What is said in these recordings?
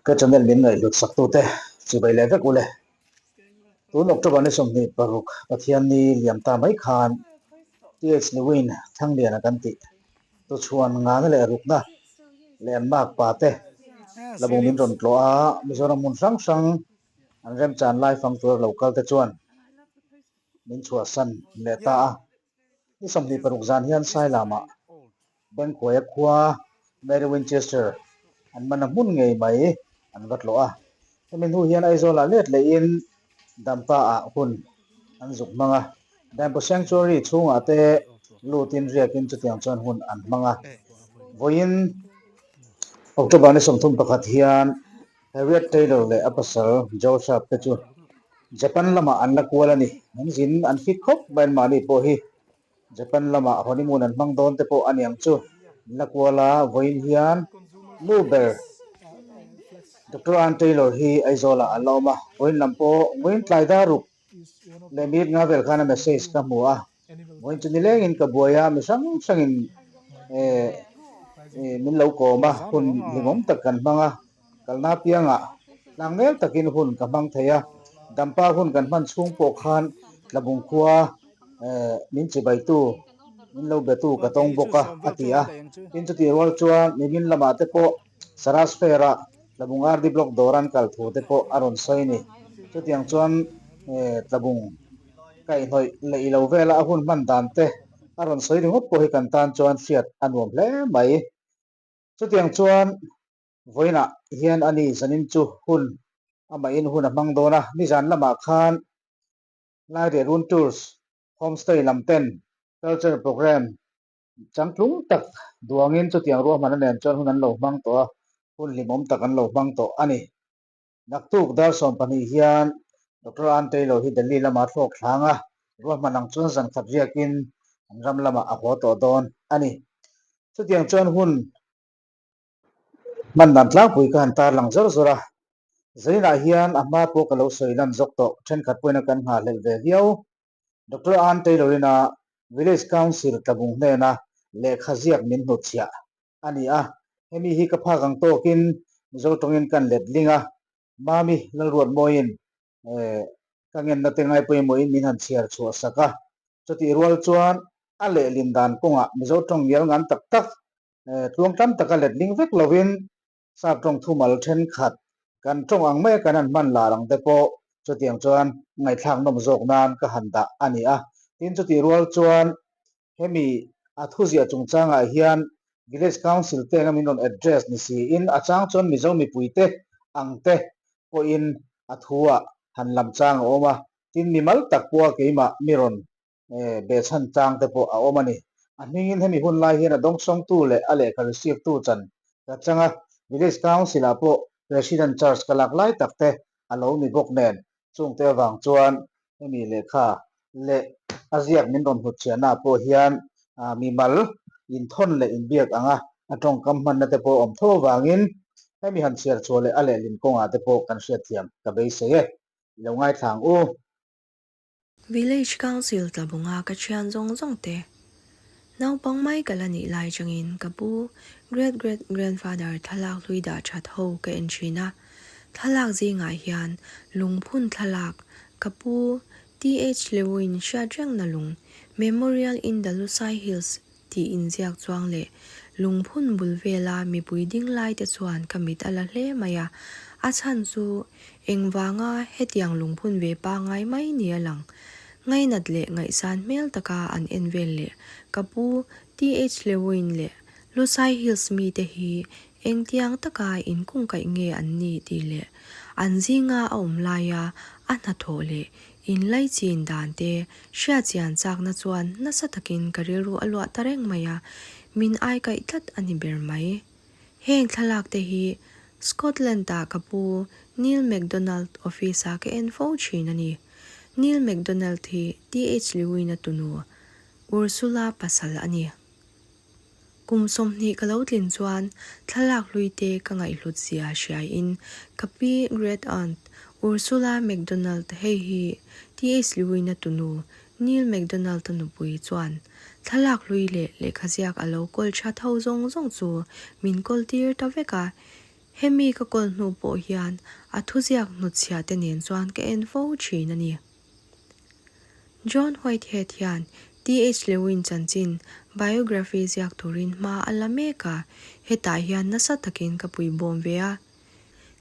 Ka channel min ngaihhlut sak tute chibai leh vek ule. Tun October ni 26 Pathianni liam ta mai khan TH Lewin Thangliana kan tih tuchhuan ngana leh rukna leh an makpa te Labung min rawn tlawh a, Mizoram hmun hrang hrang an remchan lai fang tura lo kal te chuan min chhuahsan leh ta a. Ni 26 zan hian Sailamah Bank-huaia khua Mary Winchester an man a hmun ngei mai an va tlawh a. Hemi hnu hian Aizawlah let lehin Dampa-ah hun an zuk hmang a. Dampa Sanctuary chhungah te lutin riakin chutiang chuan hun an hmang a. Vawiin October ni 31 hian Harriet Taylor leh a pasal Joe Sharp te chu Japan lamah an la kual a ni. An zin an fit khawp mai an mahni pawh hi Japan lamah honeymoon an hmang dawn te pawh a niang chu. An la kual a, vawiin hian nu ber Doctor Ann Taylor hi Aizawlah an la awm a, vawiin lam pawh vawiin tlai dar ruk leh minute nga vel khan a message ka hmu a, vawiin chu nilengin ka buai a, mi hrang hrangin min lo kawm a, hun hlimawm tak kan hmang a. Kalna piangah tlangnel takin hun ka hmang thei a, Dampa hun kan hman chhung pawh khan Tlabung khua min chibaitu, min lo betu ka tawng bawk a, a ti a. Tin, chutih rual chuan nimin lamah te pawh Saras Fair-ah Tlabung RD Block dawr an kal thu te pawh a rawn sawi a ni. Chutiang chuan Tlabung kaihhnawih leh ilo vela a hun hman dan te a rawn sawi ringawt pawh hi kan tan chuan hriat a nuam hle mai. Chutiang chuan Vawiinah hian a ni zanin chu hun amahin hun a hmang dawn a, nizan lamah khan Lairiah Run Tours Homestay lam ten culture programme changtlung tak duangin chutiang ruahmanna nen chuan hun an lo hmang tawh a, hun hlimawm tak an lo hmang tawh a ni. Naktuk dar 12 hian Doctor Ann Taylor hi Delhi lama thlawk thlang a, ruahman ang chuan zan khat riakin an ram lamah a haw tawh dawn a ni. Chutiang chuan hun Hman dan tlangpui ka han tarlang zawr zawr a, Zainah hian a hma pawh ka lo sawi lan zawk tawh, thenkhat pawhin a kan nghahhlelh ve viau. Doctor Ann Taylor-in a Village Council tlabung hnena lehkha ziak min hnutchhiah a ni a, hemi hi ka phak ang tawkin Mizo tawngin kan let ling a, Mami Lalruatmawiin ka ngenna te ngai pawimawhin min han chhiar chhuah sak a, chutih rual chuan a lehlin dan kawngah Mizo tawng ngial ngan tak tak Tluang tam taka letling vek lovin sap tawng thumal thenkhat kan tawng ang maia kan han hman lar ang te pawh chutiang chuan ngaihthlak nawm zawk nan ka han dah a ni a. Tin, chutih rual chuan hemi a thuziah chungchangah hian Village Council te anga min rawn address ni siin a chang chuan Mizo mipuite ang te pawhin a thu-ah han lam chang a awm a. Tin, mimal tak pawha keimah mi rawn Behchhan tlang te pawh a awm a ni. A hmingin hemi hun lai hian a dawngsawngtu leh a lehkha receive tu chan ka chang a, Village Council ah pawh President charge ka lak lai tak te a lo ni bawk nen, chungte avang chuan hemi lehkha leh a ziak min rawn hnutchhiahna ah pawh hian mimal inthawn leh inbiak anga a tawngkam hmanna te pawh awm tho avangin hemi han chhiar chhuah leh a lehlin kawngah te pawh kan hriatthiam ka beisei e. I lo ngaithla ang u. Village Council tlabunga ka thian zawng zawng te. Naupang mai ka la nih lai changin ka pu great great grandfather thlalak hlui dah that ho ka en thin a. Thlalak zingah hian lungphun thlalak ka pu TH Lewin hriat rengna lung Memorial in the Lusai Hills tih inziak chuang leh lungphun bul vela mipui ding lai te chuan ka mit a la hle mai a, a chhan chu engvanga hetiang lungphun ve pangai mai ni a lang. Ngainat leh ngaihsan hmel taka an en vel leh ka pu TH Lewin leh Lusai Hills mite hi engtiang taka inkungkaih nge an ni tih leh an zinga a awm laia a hnathawh leh Inlaichin dan te hriatchian chakna chuan nasa takin ka rilru a luah ta reng mai a, min aikaih tlat a ni ber mai. Heng thlalak te hi Scotland-ah ka pu Neil MacDonald office-ah ka en fo thin a ni. Neil MacDonald hi TH Lewin-a tunu Ursula pasal a ni. Kum 20 ka lo tlin chuan thlalak hlui te ka ngaihhlut zia hriaiin ka pi Great Aunt Ursula McDonald hei hi TH Lewin-a tunu Neil McDonald-a nupui chuan thlalak hlui leh lehkhaziak a lo kawl tha tho zawng zawng chu min kawl tir ta vek a. Hemi ka kawl hnu pawh hian a thuziak hnutchhiah te nen chuan ka en fo thin a ni. John Whitehead hian TH. Lewin chanchin biography ziak turin hma a la mek a, hetah hian nasa takin ka puibawm ve a.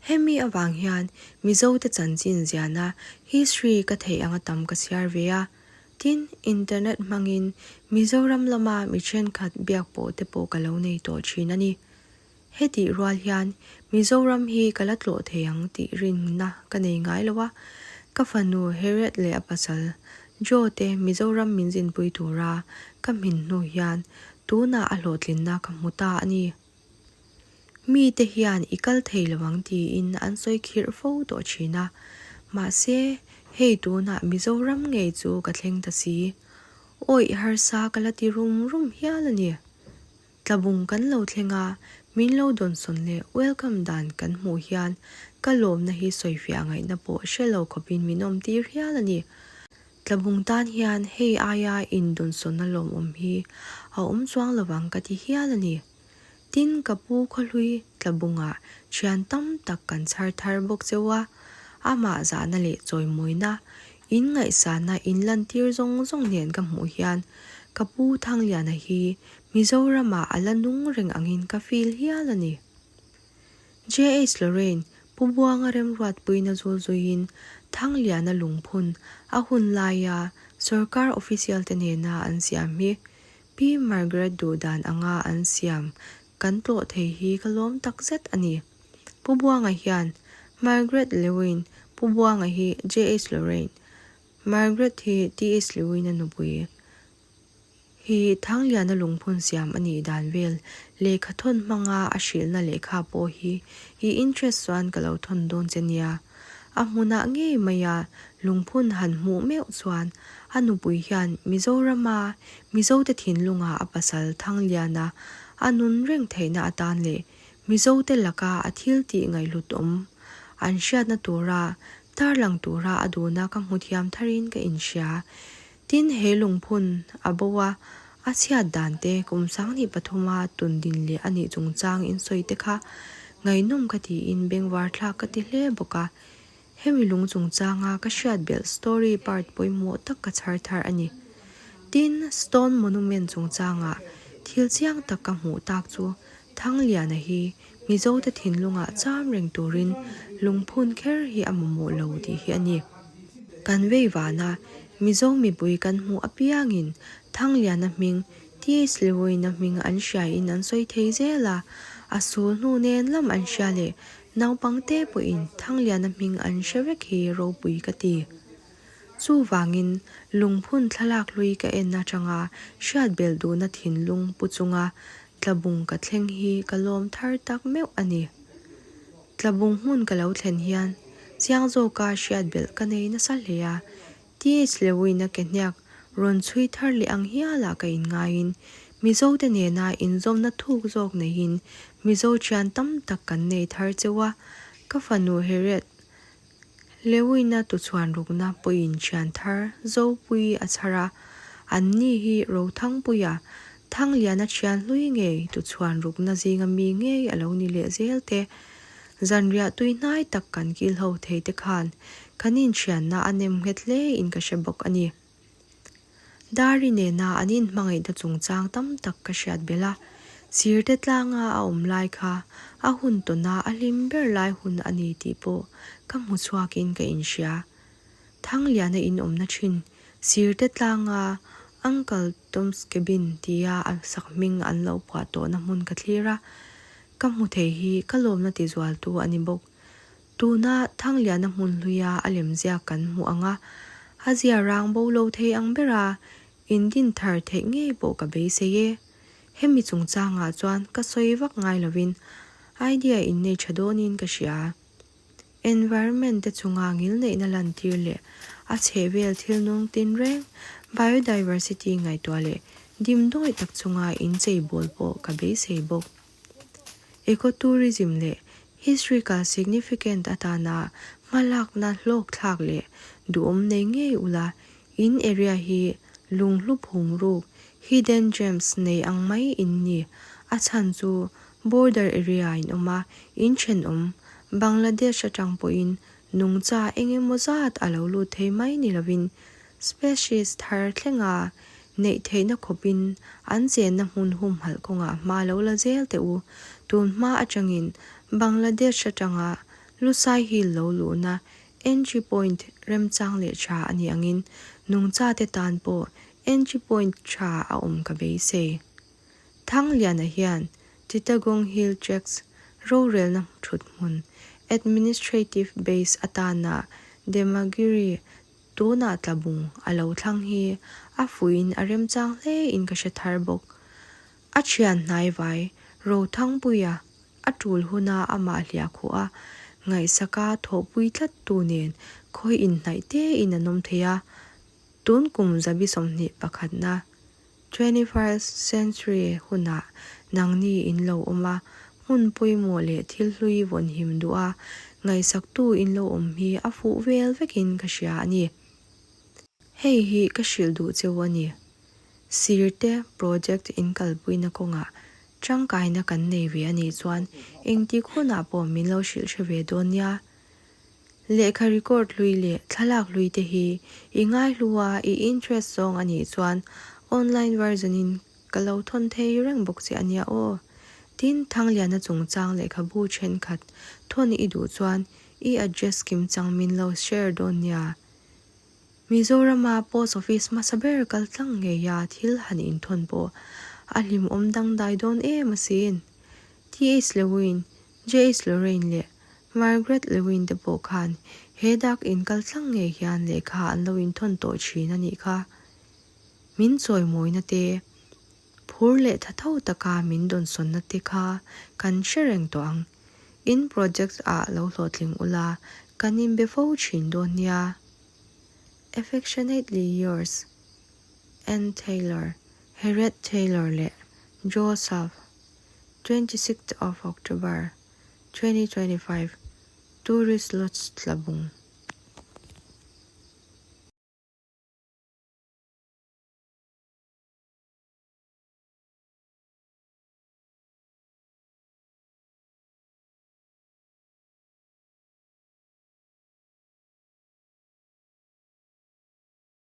Hemi avang hian Mizote chanchin ziahna history ka theih anga tam ka chhiar ve a. Tin, internet hmangin Mizoram lama mi thenkhat biak pawh te pawh ka lo nei tawh thin a ni. Hetih rual hian Mizoram hi ka la tlawh thei ang tih rinna ka nei ngai lo a, ka fanu Harriet leh a pasal Joe te Mizoram min zinpui tura ka hmin hnu hian tunah a hlawhtlinna ka hmu ta a ni. Mite hian i kal thei lo ang tiin an sawi khirh fo tawh thin a, mahse hei tunah Mizoram ngei chu ka thleng ta si. Awih harsa ka la ti rum rum hial a ni. Tlabung kan lo thleng a, min lo dawnsawn leh welcome dan kan hmuh hian ka lawmna hi sawifiah ngaihna pawh hre lo khawpin min awm tir hial a ni. Tlabung tan hian hei aia indawnsawnna lawmawm hi a awm chuang lovang ka ti hial a ni. Tin, ka pu Khawhlui Tlabungah thian tam tak kan chhar thar bawk cheu a, amah zahna leh chawimawina, in ngaihsana in lantir zawng zawng nen ka hmuh hian ka pu Thangliana hi Mizoramah a la nung reng angin ka feel hial a ni. JH Lorraine, Pu Buanga remruatpuina zul zuiin Thangliana lungphun a hun laia sorkar official te nena an siam hi Pi Margaret duhdan anga an siam kan tlawh thei hi ka lawm takzet a ni. Pu Buanga hian Margaret Lewin, Pu Buanga hi JH Lorraine, Margaret hi TH Lewin-a nupui. Hi Thangliana lungphun siam a nih dan vel lehkha thawn hmanga a hrilhna lehkha pawh hi i interest chuan ka lo thawn dawn che nia. A hmunah ngei maia lungphun han hmuh meuh chuan a nupui hian Mizorama Mizote thinlunga a pasal Thangliana a nun reng theihna atan leh Mizote laka a thil tih ngaihhlut awm an hriatna tura tarlang tura a duhna ka hmu thiam tharin ka inhria. Tin, he lungphun a bo a, a chhiat dan te kum sanghnih pathuma tun din leh a nih chungchang in sawi te kha ngaihnawm ka tiin bengvar thlak ka ti hle bawk a. Hemi lung chungchanga ka hriat belh story part pawimawh tak ka chhar thar a ni. Tin, Stone Monument chungchanga thil chiang tak ka hmuh tak chu Thangliana hi Mizote thinlungah cham reng turin lungphun kher hi a mamawh lo tih hi a ni. Kan vei vana Mizo mipui kan hmuh apiangin Thangliana hming, TH Lewina hming an hriain an sawi thei zel a, a sul hnu nen lam an hria leh naupangte pawhin Thangliana hming an hre vek hi ropui ka ti. Chuvangin lungphun thlalak hlui ka en atanga hriat belh duhna thinlung pu chunga Tlabung ka thleng hi ka lawm thar tak meuh a ni. Tlabung hmun ka lo thlen hian chiang zawka hriat belh ka nei nasa hle a, TH Lewin-a ke hniak rawn chhui thar leh ang hialah ka inngaiin Mizote nena inzawmna thuk zawk neiin Mizo thian tam tak kan nei thar cheu a, ka fanu Harriet Lewina tuchhuan rukna pawhin thian thar Zopui a chhar a, anni hi Rothangpuia, Thangliana thian hlui ngei tuchhuan rukna zinga mi ngei a lo ni leh zel te. Zanriah tui hnai tak kan kil ho thei te khan kan inthianna a nem nghet hle in ka hre bawk a ni. Dari nena an inhmangaihna chungchang tam tak ka hriat belh a, Sirte tlanga a awm lai kha a hun tawna a hlim ber lai hun a ni tih pawh ka hmu chhuakin ka inhria. Thangliana inawmna thin Sirte tlanga Uncle Tom's Cabin tia a sakhming an lo phuah tawhna hmun ka thlir a, ka hmu thei hi ka lawmna tizualtu a ni bawk. Tuna Thangliana hmun hluia a lemziak kan hmuh ang a, a zia rang bo lo thei ang bera indin thar theih ngei pawh ka beisei e. Hemi chungchangah chuan ka sawi vak ngai lovin idea in nei tha dawnin ka hria. Environment te chunga ngilneihna lantir leh a chhehvel thil nung tinreng, biodiversity ngaihtuah leh dimdawi tak chunga incheibawl pawh ka beisei bawk. Ecotourism leh historical significant atana hmalakna hlawkthlak leh duhawm nei ngei ula, in area hi lunghlu phum ruk, hidden gems, nei ang mai in ni. A chhan chu. Border area in awm a, in thenawm Bangladesh atang pawhin nungcha eng emaw zat a lo lut thei mai ni lovin species thar thlenga neih theihna khawpin an chenna hmun humhalh kawngah hma lo la zel teh u. Tun hma atangin Bangladesh atanga Lusai Hill lo luhna entry point remchang leh tha a nih angin nungchate tan pawh entry point tha a awm ka beisei. Thangliana hian Chittagong Hill Tracts rorelna thuthmun, administrative base, atana Demagiri tunah tlabung a lo thlang hi a fuiin a remchang hle in ka hre thar bawk. A thian hnaivai Rothangpuia a tul huna amah hliah khuh a, ngaihsaka thawhpui tlattu nen khawi inhnaih tein an awm thei a, tun kum zabi 21 pakhatna 21st century hunah nangni in lo awm a, hmun pawimawh leh thil hlui vawnhim duh a, ngaihsaktu in lo awm hi a fuh vel vekin ka hria a ni. Hei hi ka hrilh duh cheu a ni. Sir te project in kalpuina kawngah tangkaina kan nei ve a nih chuan engtik hunah pawh min lo hrilh hre ve dawn nia. Lehkha record hlui leh thlalak hlui te hi i ngaihlu a, i interest zawng a nih chuan online version in ka lo thawn thei reng bawk che a nia aw. Tin, Thangliana chungchang lehkhabu thenkhat thawn i duh chuan i address kimchang min lo share dawn nia. Mizorama Post Office hmasa ber kal tlang ngeia thil han inthawn pawh a hlimawm dangdai dawn em asin. TH Lewin, JH Lorraine leh Margaret Lewin te pawh khan he dak in kal tlang ngei hian lehkha an lo inthawn tawh thin a nih kha. Min chawimawina te, phur leh tha tho taka min dawnsawnna te kha kan hre reng tawh ang. In project ah lo hlawhtling ula kan inbe fo thin dawn nia. Affectionately yours, Ann Taylor, Harriet Taylor leh Joseph, 26th of October, 2025, Tourist Lodge Tlabung.